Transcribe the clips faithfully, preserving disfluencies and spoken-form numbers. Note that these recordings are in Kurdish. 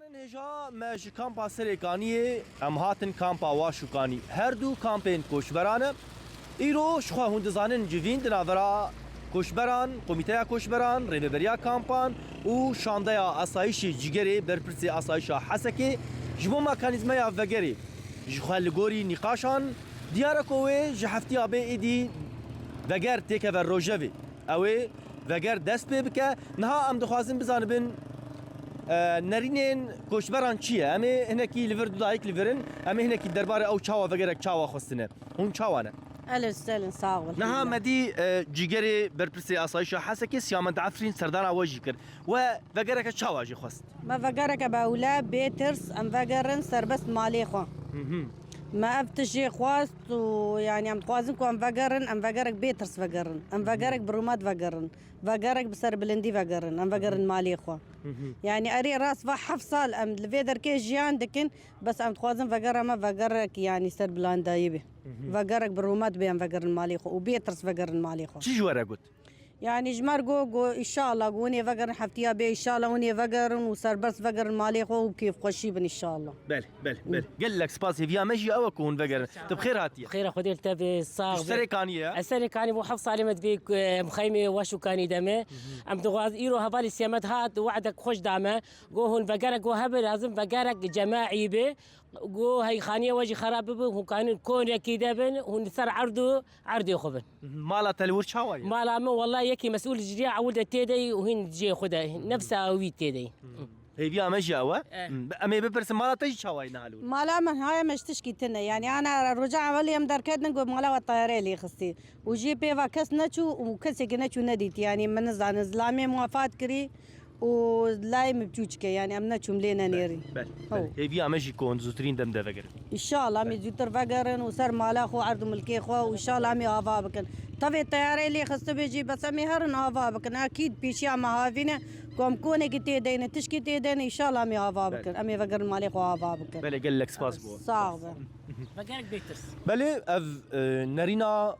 Hêja me ji kampa Serê Kaniyê, em hatin kampa Waş û Kanî. Her du kampên koçberan e. Îro ji xwe hûn dizanin civîn di navbera koçberan, komîteya koçberan, rêveberiya kampan û şandeya asayişê Cîgerê, berpirsê asayişa Hesekê, ji bo mekanîzmeya vegerê ji xwe li gorî nîqaşan diyar e ku wê ji heftiya bê êdî veger têkeve rojevê. Ew ê veger dest pê bike. Niha em dixwazin bizanibin, e, nerînên koçberan çi ye? Em ê hinekî li vir du dayik li vir in. Em ê hinekî derbarê ew çawa vegerek çawa xwestine. Hûn çawa ne? Elin stelin, sağ ol. Niha me dî, e, Cîgerê berpirsê asayişa Hesekê Siyamend Efrîn serdana we jî kir. We vegereke çawa jî xwest? Me vegereke bi ewle bê tirs em vegerin serbest malê xwe. Hı hı. Me ev tişt jê xwest û, yanî, em dixwazin ku em vegerin, em vegerek bê tirs vegerin. Em vegerek bi rûmet vegerin. Vegerek bi serbilindî vegerin. Em vegerin malê xwe. Hı hı. Yanî, erê rast va heft sal em li vê derkê jiyan dikin, bes em dixwazin vegera me vegerek, yanî, serbilandayî be. Hı hı. Vegerek bi rûmet be em vegerin malê xwe û bê tirs vegerin malê xwe. Çi ji we re got? Yanî ji me re got, got, "Înşallah, got, hûn ê vegerin heftiya bê, înşallah hûn ê vegerin û serbest vegerin malê xwe û bi kêfxweşî bin, înşallah." Belê, belê, belê. Gelek spas, hêviya me jî ew e ku hûn vegerin. Tu bi xêr hatiye. Xêra Xwedê li te be, sax be. Serê Kaniyê ye? Ez Serê Kaniyê bû, heft salê me divê, em xeymê Waş û Kanî de me. Hı hı. Em dixwaz, îro hevalê Siyamend hat, we'dek xweş da me. Got, "Hûn vegerek, got, hebe lazim vegerek cemaî be." Got, "Hey, xaniyê we jî xerab bibe, hûn kanin konekî de bin, hûn li ser erd û erdê xwe bin." Mala te li wir çawa ye? Mala min, wela yekî mesûl ji riya ewil de tê de yî û hîn cihê xwe de, nefsa wî tê de yî. Hêviya me jî ew e. Eh. Em ê bipirsin, mala te jî çawa ye niha li wir? Mala min haya me ji tişkî tune. Yanî ana roja ewilê em derketin, got mala we tayareyê lê xistî. Û jî pê va kes neçû û kesekî neçû nedîtî. Yanî min nizanin, zilamê min wefat kirî. û layê min biçûçik e, yanî em neçûm lê nenêrîn. Belê, belê. Hêviya me jî ku hûn zûtirîn dem de vegerin. Înşallah em ê zûtir vegerin û ser mala xwe, erd û milkê xwe û înşallah em ê ava bikin. Tevê teyareyê lê xistibê jî, bes em ê herin ava bikin. Ekîd pêşiya me havîne ku em konekî tê deyne, tişkî tê deyne, înşallah em ê ava bikin. Em ê vegerin malê xwe ava bikin. Belê, gelek spas bo. Sax be. Vegerek bê tirs. Belê, ev, e, nerîna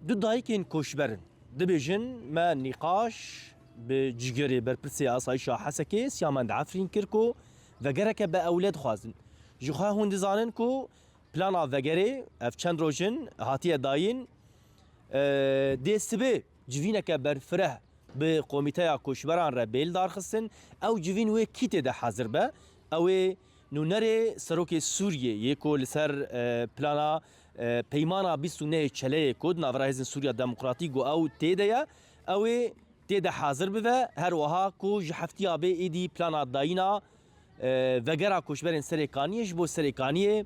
du dayikên koçber in. Dibêjin, me nîqaş bi cîgerê berpirsê asayişa Hesekê Siyamend Efrîn kir ku vegereke bi ewle dixwazin. Ji xwe hûn dizanin ku plana vegerê ev çend roj in hatiye dayîn, e, dê sibê civîneke berfireh bi komîteya koçberan re bê lidarxistin. Ew civîn wê kî tê de hazir be? Ew ê nûnerê serokê Sûriyê yê ku li ser, e, plana, e, peymana bîst û nehê Çeleyê ku di navbera Hêzên Sûriya Demokratîk û ew tê de ye, ew ê tê de hazir bibe. Her wiha ku ji heftiya bê êdî plana dayîna, e, vegera koçberên Serê Kaniyê ji bo Serê Kaniyê